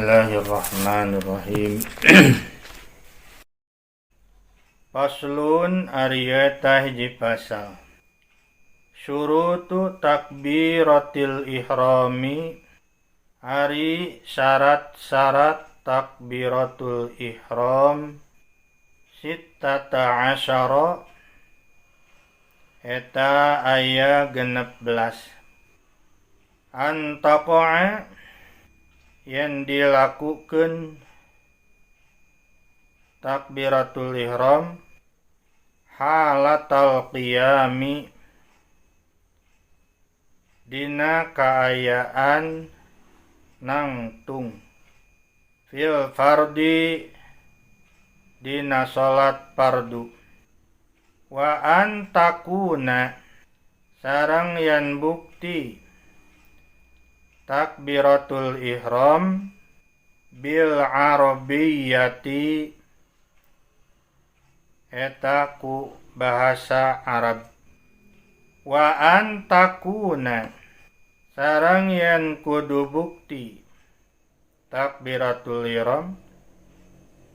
Bismillahirrahmanirrahim. Faslun, ari eta hiji pasal. Syurutu takbiratil ihrami, ari syarat-syarat takbiratul ihram, sittata asyara, eta aya 16. An taqa'a, yen dilakukeun takbiratul ihram, halatal qiyami, dina kaayaan nangtung, fil fardi, dina salat fardu. Wa an takuna, sareng yen bukti takbiratul ihram, bil arabiyyati, eta ku bahasa Arab. Wa an takuna, sareng yen kudu bukti takbiratul ihram,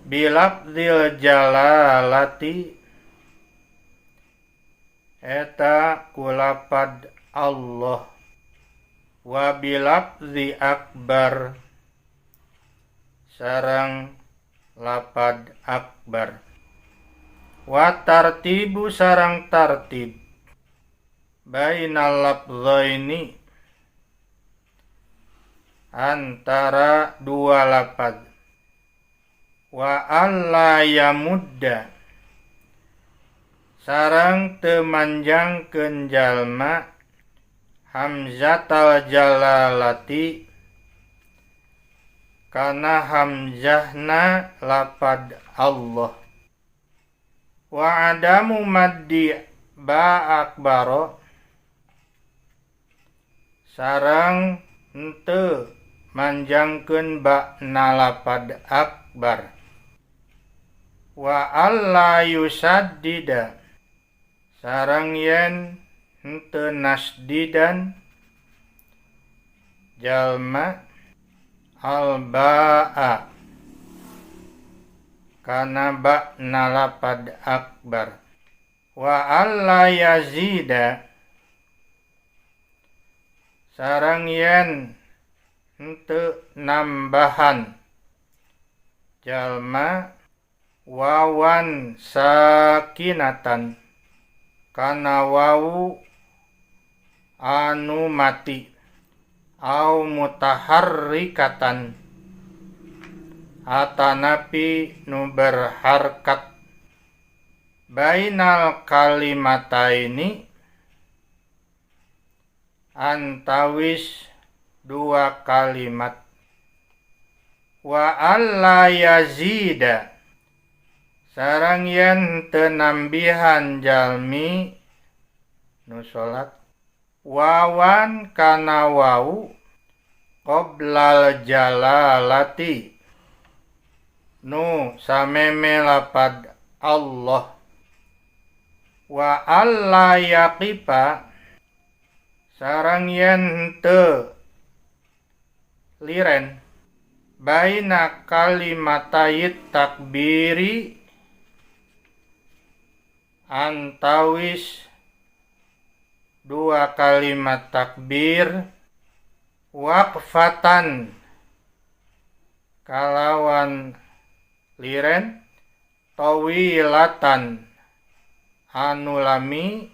bilafdzil jalalati, eta ku lapad Allah, wa bilafdzi akbar, sareng lapad akbar. Wa tartibu, sareng tartib, bainal lafdzaini, antara dua lapad. Wa alla yamudda, sareng teu manjangkeun jalma, hamzatal jalalati, kana hamzahna lapad Allah. Wa adamu maddi ba akbaro, sareng henteu manjangkeun ba na lapad akbar. Wa alla yusaddida, sareng yen henteu nasdidan jalma, albaa, kana ba na lapad akbar. Wa alla yazida, sareng yen henteu nambahan jalma, wawan sakinatan, kana wawu anu mati, au mutaharrikatan, atanapi nu berharkat, bainal kalimataini, antawis dua kalimat. Wa alla yazida, sareng yen teu nambihan jalmi nu salat, wawan, kana wawu, qoblal jalalati, nu sameme lapad Allah. Wa alla yaqifa, sareng yen henteu liren, baina kalimatayit takbiri, antawis dua kalimat takbir, waqfatan, kalawan liren, tawilatan, anu lami,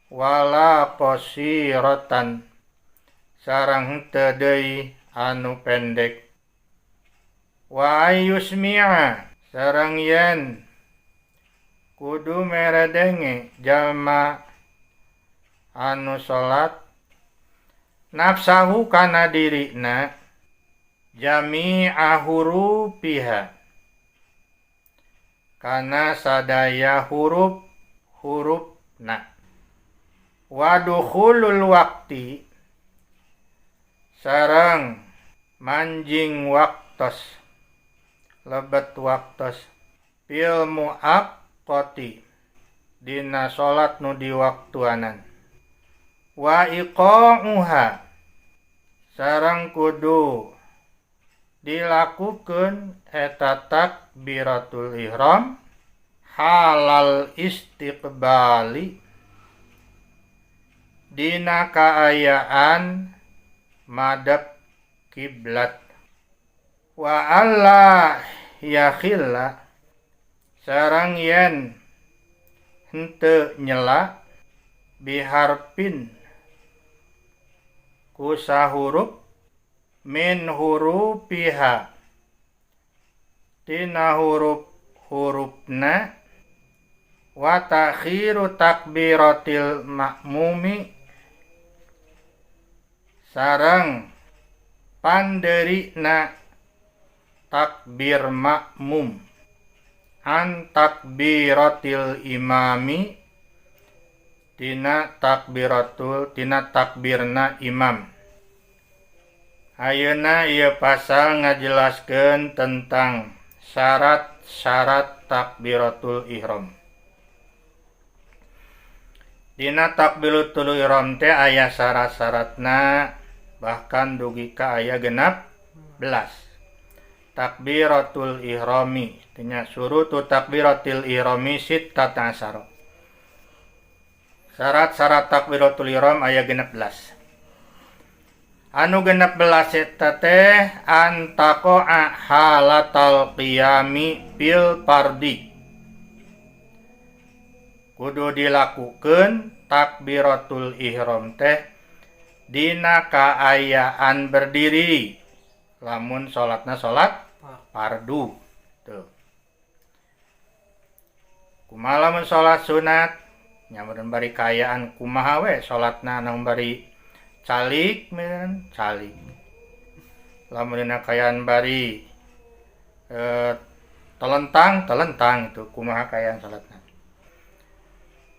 wala qasiratan, sareng henteu deui anu pendek. Wa ayyusmi'a, sareng yen kudu meredenge jalma anu salat, nafsahu, kana dirina, jami'a hurufiha, kana sadaya huruf hurufna. Wa dukhulul waqti, sareng manjing waktos, lebet waktos, fil muaqqati, dina salat nu diwaktuanan. Wa iqa'uha, sareng kudu Dilakukeun eta takbiratul ihram halal istiqbali dina kaayaan madep kiblat. Wa alla yakhilla sareng yen henteu nyela biharfin ku sahurup min hurufiha tina hurup-hurufna wa ta'khiru takbiratil makmumi sareng pandeurina takbir makmum an takbiratil imami tina takbiratul tina takbirna imam. Ayeuna ieu pasal ngajelaskeun tentang syarat-syarat takbiratul ihram. Dina takbiratul ihram teh aya syarat-syaratna, bahkan dugi ka aya 16. Takbiratul ihrami nya syurutu takbiratil ihrami sittata asyara. Syarat-syarat takbiratul ihram aya 16. Anu 16 eta teh antaqa'a halatal qiyami fil fardi. Kudu dilakukeun takbiratul ihram teh dina kaayaan berdiri lamun salatna salat fardu. Tuh. Kumaha lamun salat sunat? Nya meureun bari kaayaan kumaha we salatna anu bari calik meureun calik. Lamun dina kaayaan bari telentang telentang itu kumaha kaayaan salatna.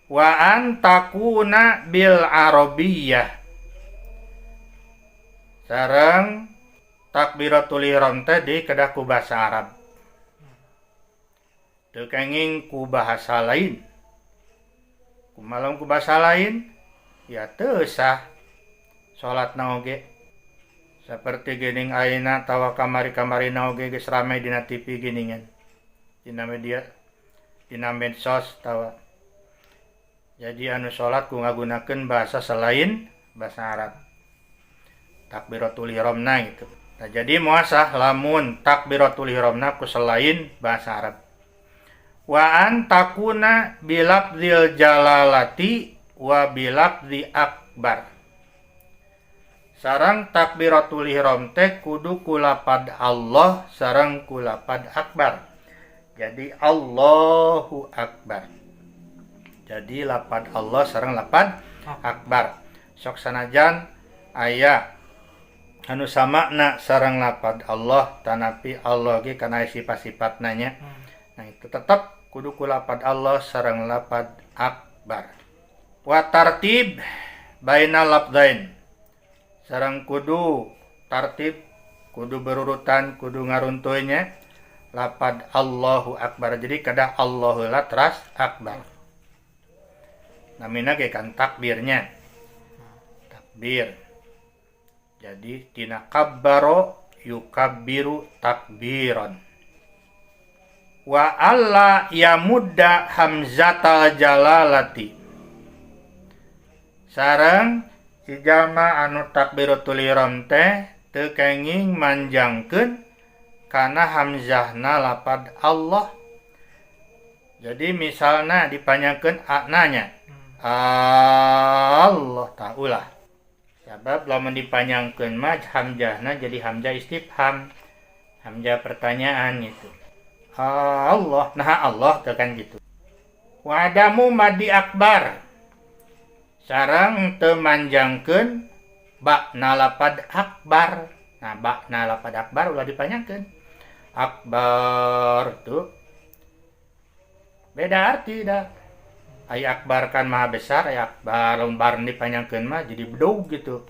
Wa an takuna bil arabiyyah sareng takbiratul ihram teh di kedah ku bahasa Arab. Teu kenging ku bahasa lain. Kumaha ku bahasa lain? Ya teu sah salatna oge. Saperti geuning ayeuna tawa kamari-kamarina oge geus rame dina TV geuningan. Dina media, dina medsos tawa. Jadi anu salat ku ngagunakeun bahasa selain bahasa Arab. Takbiratul ihramna gitu. Nah, jadi muasah lamun takbiratul ihramna ku selain bahasa Arab. Wa an takuna bilafzil jalalati wa bilafzi akbar. Sareng takbiratul ihram teh kudu kulapad Allah sareng kulapad akbar. Jadi Allahu akbar. Jadi lapad Allah sareng lapad akbar. Sok sanajan aya anu samakna sareng lapad Allah tanapi Allah ge kana sifat-sifatna nya. Nah itu tetap kudu kulapad Allah sareng lapad akbar. Wa tartib baina lafdzain. Sareng kudu tartib, kudu berurutan, kudu ngaruntuy nya lapad Allahu akbar. Jadi kada Allahu la teras akbar. Namina ge kan takbirnya. Takbir. Jadi tina kabbaro yukabbiru takbiran. Wa alla yamudda hamzatal jalalati. Sareng si jalma anu takbiratul ihram teh teu kenging manjangkeun kana hamzahna lapad Allah. Jadi misalna dipanjangkeun a-na nya. Allah ta'ulah. Sabab lamun dipanjangkeun mah hamzahna jadi hamzah istifham, hamzah pertanyaan gitu. Allah, nah Allah teh kan gitu. Wa adamu madi akbar. Sareng teu manjangkeun ba na lapad akbar. Nah, ba na lapad akbar ulah dipanjangkeun. Akbar tuh beda arti dah. Ai akbar kan maha besar, ai akbar bar dipanjangkeun mah jadi bedug gitu.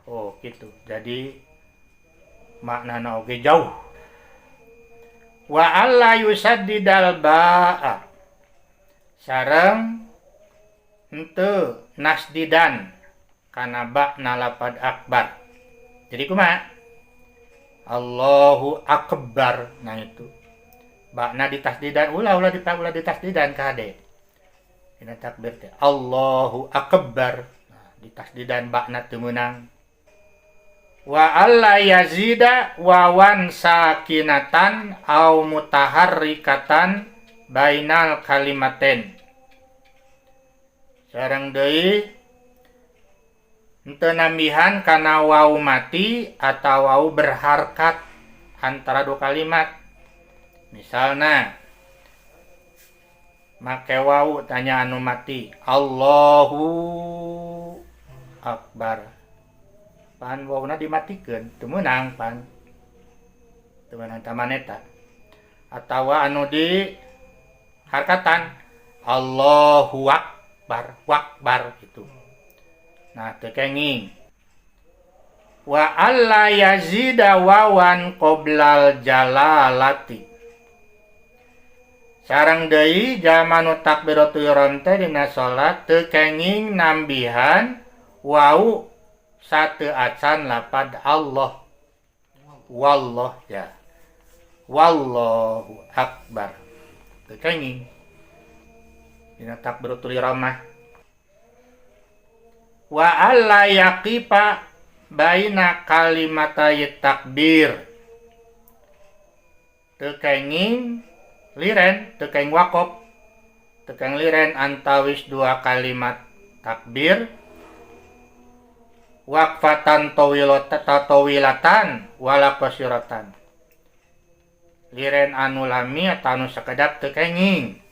Oh, gitu. Jadi maknana oge jauh. Wa alla yusaddidal ba'a. Sareng henteu nasdidan kana ba na lapad akbar. Jadi kumaha? Allahu akbar. Nah itu bakna ditasdidan ulah ulah ulah ditasdidan kade dina takbir teh Allahu akbar. Nah, ditasdidan bakna teu meunang. Wa alla yazida wawan sakinatan au mutaharrikatan bainal kalimaten. Sareng deui henteu nambihan kana waw mati atau waw berharkat antara dua kalimat. Misalna make waw tanya anu mati Allahu akbar. Pan wawna dimatikeun teu meunang pan. Teu meunang tamaneta. Atawa anu di harkatan Allahu akbar wakbar gitu. Nah teu kenging. Wa alla yazida wawan qoblal jalalati. Sareng deui jalma nu takbiratul ihram teh dina salat teu kenging nambihan wau sateu acan lapad Allah. Wallah ya. Wallahu akbar. Teu kenging dina takbiratul ihram mah. Wa alla yaqifa baina kalimatay takbir. Teu kenging liren, teu kenging wakof, teu kenging liren antawis dua kalimat takbir. Waqfatan tawilatan wala qasiratan. Liren anu lami atau anu sakedap teu kenging.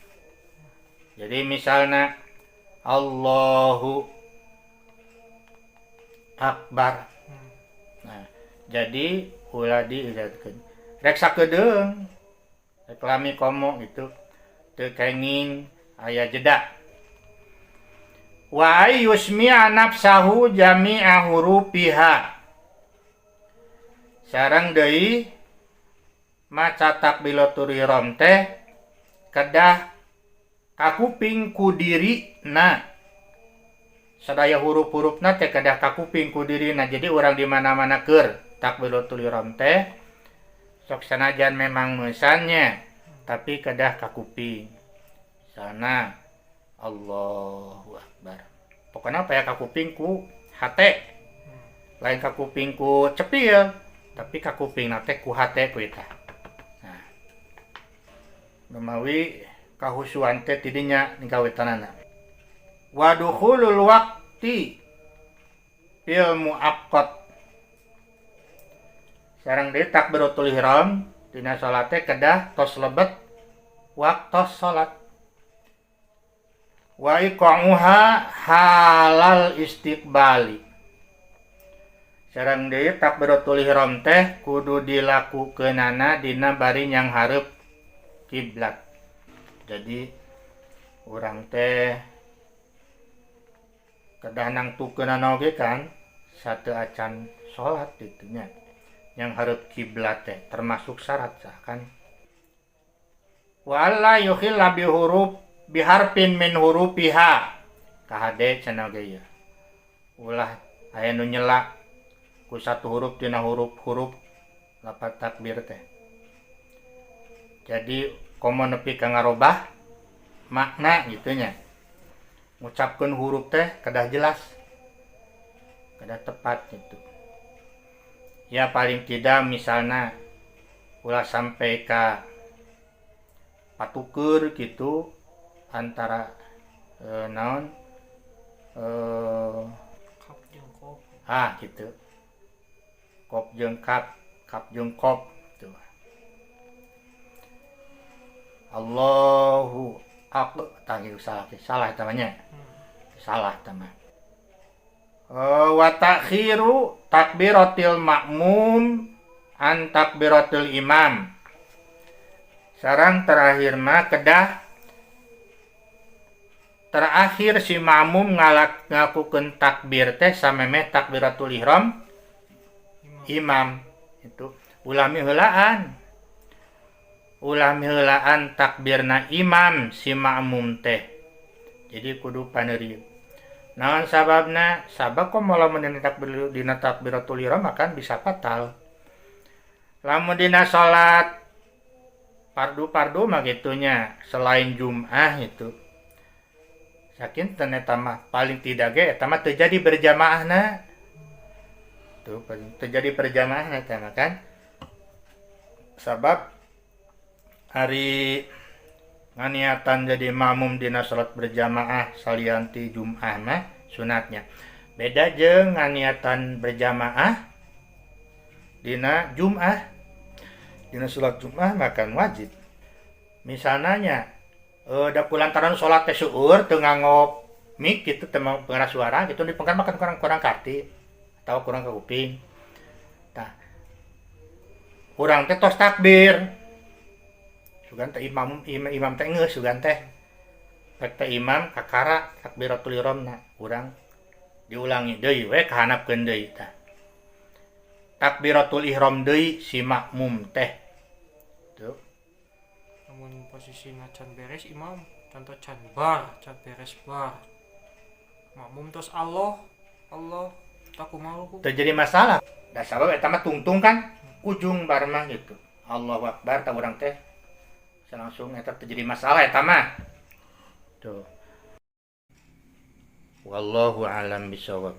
Jadi misalna Allahu akbar. Nah, jadi ulah diilatkeun. Rek sakedeung, rek lami komo gitu. Teu kenging aya jeda. Wa ayyusmi'a nafsahu jami'a hurufiha. Sareng deui maca takbiratul ihram teh kedah kakuping ku dirina. Sadaya huruf-hurufna teh kedah kakuping ku dirina. Jadi urang di mana-mana keur takbiratul ihram teh sok sanajan memang meusannya tapi kedah kakuping. Sana Allahu akbar. Pokoknya apa ya kakuping ku hate. Lain kakuping ku cepil, tapi kakuping nate ku hate ku eta. Nah. Numawi kahusuan teh tidinya ningkawitanana. Wa dukhulul waqti fil muaqqat. Sareng deui takbiratul ihram dina salat teh kedah tos lebet waktos salat. Wa iqa'uha halal istiqbali. Sareng deui takbiratul ihram teh kudu dilakukeunana dina bari nyanghareup kiblat. Jadi urang teh kedah nangtukeunana oge kan sateu acan salat kitu nya. Nyanghareup kiblat teh termasuk syarat sah kan. Wa alla yukhilla bi huruf biharfin min hurufiha. Kahade cenah ge ieu. Ulah aya nu nyela ku satu huruf tina huruf-huruf lapat takbir teh. Jadi komo nepi ka ngarobah makna gitu nya. Ngucapkeun huruf teh kedah jelas, kedah tepat gitu. Ya paling tidak misalna ulah sampai ka patuker gitu antara naon kap jeung kop. Ah gitu. Kop jeung kap, kap jeung kop gitu. Allahu akbar, tangil salah, salah eta mah nya. Salah eta mah. Wa ta'khiru takbiratil ma'mum an takbiratil imam. Sareng terakhir mah kedah terakhir si makmum ngalakukeun takbir teh samemeh takbiratul ihram imam itu ulah miheulaan. Ulah miheulaan takbirna imam si makmum teh. Jadi kudu paneurieun. Naon sababna? Sabab kok lamun dina takbir dina takbiratul ihram akan bisa fatal. Lamun dina salat fardu-fardu mah gitunya, selain Jum'ah itu. Sakinten eta mah paling tidak ge eta mah teu jadi berjamaahna. Tuh, paling terjadi berjamaah eta mah kan. Sabab ari nganiatan jadi makmum dina salat berjamaah salian ti Jum'ah mah sunatnya. Beda jeung nganiatan berjamaah dina Jum'ah. Dina salat Jum'ah makan wajib. Misalnya da kulantaran salat teh seueur teu nganggo mic gitu, teu pengeras suara gitu, di pengker makan kurang kurang karti atau kurang ke kuping. Tah, urang teh tos takbir. Sugan teh imam imam, imam teh geus sugan teh. Rek teh imam kakara takbiratul ihramna, urang diulangi deui we kahanapkeun deui tah. Takbiratul ihram deui si makmum teh. Tuh. Namun posisi can beres imam, contoh can bar, can beres bar, makmum terus Allah Allah tak kumaha ku? Terjadi masalah. Da sabab eta mah tungtung kan ujung bar mah gitu. Allahu Akbar tah urang teh langsung eta terjadi masalah eta mah. Tuh. Wallahu alam bisawab.